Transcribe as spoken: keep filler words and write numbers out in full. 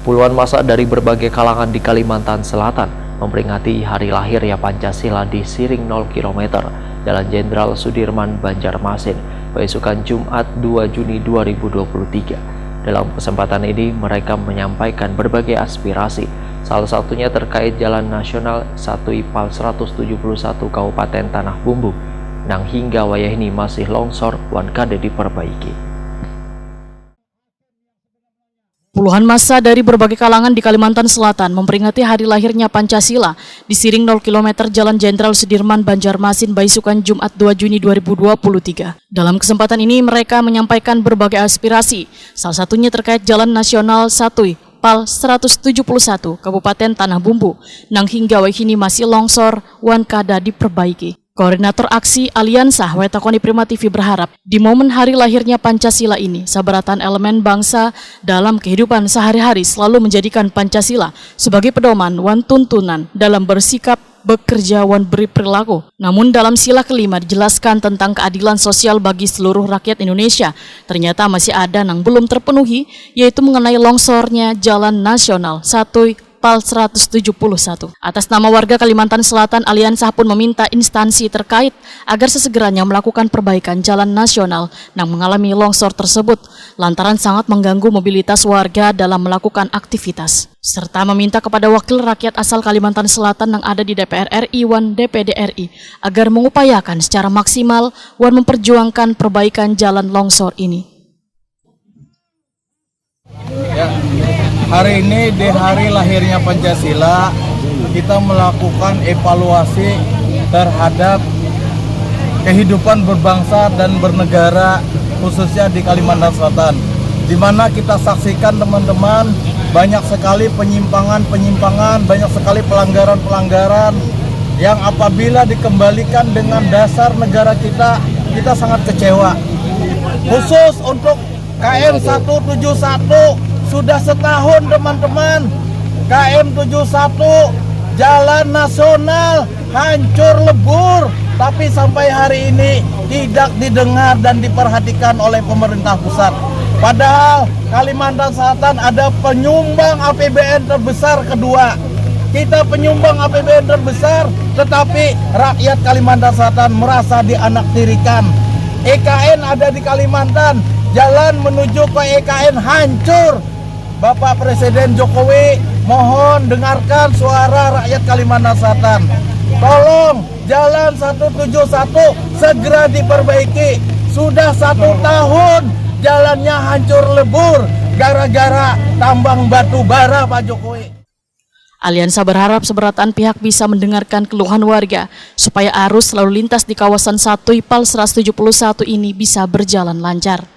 Puluhan masa dari berbagai kalangan di Kalimantan Selatan memperingati hari lahirnya Pancasila di Siring nol kilometer, Jalan Jenderal Sudirman, Banjarmasin, baisukan Jumat dua Juni dua ribu dua puluh tiga. Dalam kesempatan ini, mereka menyampaikan berbagai aspirasi, salah satunya terkait Jalan Nasional satu Ipal seratus tujuh puluh satu Kabupaten Tanah Bumbu, nang hingga wayah ini masih longsor wan kada diperbaiki. Puluhan masa dari berbagai kalangan di Kalimantan Selatan memperingati hari lahirnya Pancasila di Siring nol kilometer Jalan Jenderal Sudirman, Banjarmasin, baisukan Jumat dua Juni dua ribu dua puluh tiga. Dalam kesempatan ini, mereka menyampaikan berbagai aspirasi, salah satunya terkait Jalan Nasional satu Ipal seratus tujuh puluh satu Kabupaten Tanah Bumbu, nang hingga wayah ini masih longsor wan kada diperbaiki. Koordinator aksi Aliansa Wetakoni Prima T V berharap, di momen hari lahirnya Pancasila ini, sabarataan elemen bangsa dalam kehidupan sehari-hari selalu menjadikan Pancasila sebagai pedoman wan tuntunan dalam bersikap, bekerja, wan berperilaku. Namun, dalam sila kelima dijelaskan tentang keadilan sosial bagi seluruh rakyat Indonesia, ternyata masih ada nang belum terpenuhi, yaitu mengenai longsornya Jalan Nasional satu Pal seratus tujuh puluh satu. Atas nama warga Kalimantan Selatan, Aliansa pun meminta instansi terkait agar sesegeranya melakukan perbaikan jalan nasional nang mengalami longsor tersebut, lantaran sangat mengganggu mobilitas warga dalam melakukan aktivitas, serta meminta kepada wakil rakyat asal Kalimantan Selatan yang ada di D P R R I wan D P D R I agar mengupayakan secara maksimal wan memperjuangkan perbaikan jalan longsor ini. Ya, hari ini di hari lahirnya Pancasila, kita melakukan evaluasi terhadap kehidupan berbangsa dan bernegara, khususnya di Kalimantan Selatan, di mana kita saksikan, teman-teman, banyak sekali penyimpangan-penyimpangan, banyak sekali pelanggaran-pelanggaran yang apabila dikembalikan dengan dasar negara kita, kita sangat kecewa. Khusus untuk K M satu tujuh satu, sudah setahun, teman-teman, K M tujuh satu, jalan nasional hancur lebur, tapi sampai hari ini tidak didengar dan diperhatikan oleh pemerintah pusat. Padahal Kalimantan Selatan ada penyumbang A P B N terbesar kedua. Kita penyumbang A P B N terbesar, tetapi rakyat Kalimantan Selatan merasa dianaktirikan. E K N ada di Kalimantan, jalan menuju ke E K N hancur. Bapak Presiden Jokowi, mohon dengarkan suara rakyat Kalimantan Selatan. Tolong, jalan satu tujuh satu segera diperbaiki. Sudah satu tahun jalannya hancur lebur gara-gara tambang batu bara, Pak Jokowi. Aliansa berharap seberataan pihak bisa mendengarkan keluhan warga supaya arus lalu lintas di kawasan satu Ipal seratus tujuh puluh satu ini bisa berjalan lancar.